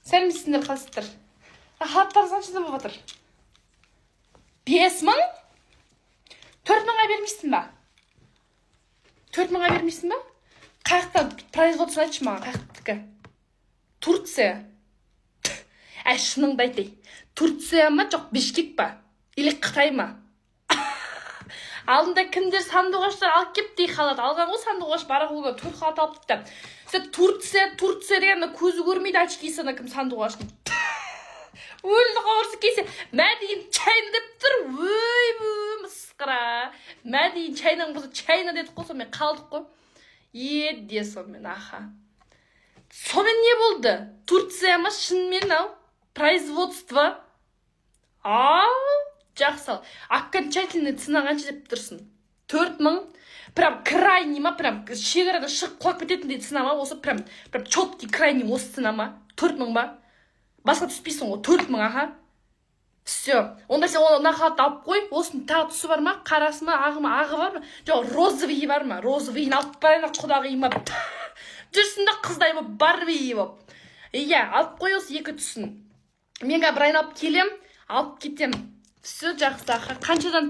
Сәлеметсіңдер, қалайсыздар? Халаттарыңыз қаншадан болып жатыр? 5000? 4000-ға бермейсің ба? 4000-ға бермейсің ба? Қай жақтан производство, айтшы маған, қай жақтікі? Турция? Әй, шыныңды айт, ей. Турция ма, жоқ, Бишкек па или Қытай ма? Алдында кімдер, Сандуғаштар алып келіпті халат алған ғой. Сандуғаш барахолкаға төрт халат алыпты. Сен Турция, Турция деген, ана көзі көрмейді, очкисі, ана кім, Сандуғаштың өлді қауырсы кисе, мә деген, Чайна деп тұр. Ойбу, масқара! Мә деген, Чайнаң болса, Чайна дедік қой, сонымен қалдық қой. Е де, сонымен, аха, сонымен не болды? Турция ма шынымен? Ау, производство? А, жақсы. Окончательный цена қанша деп тұрсың? 4000? Прям крайний ма, прям шекарадан шығып құлап кететіндей цена ма осы? Прям четкий крайний осы цена ма? 4000 ба? Басқа түспейсің ғой? 4000, аха, все. Онда сен оны, мына халатты алып қой. Осының тағы түсі бар ма? Қарасы ма, ағы ма? Ағы бар ма? Жоқ, розовый бар ма? Розовыйын алып барайын, құдағиыма жүрсін да, қыздай болып, Барби болып. Иә, алып қой осы екі түсін. Мен қазір бір айналып келем, алып кетем. Все, жақсы, аха. Қаншадан?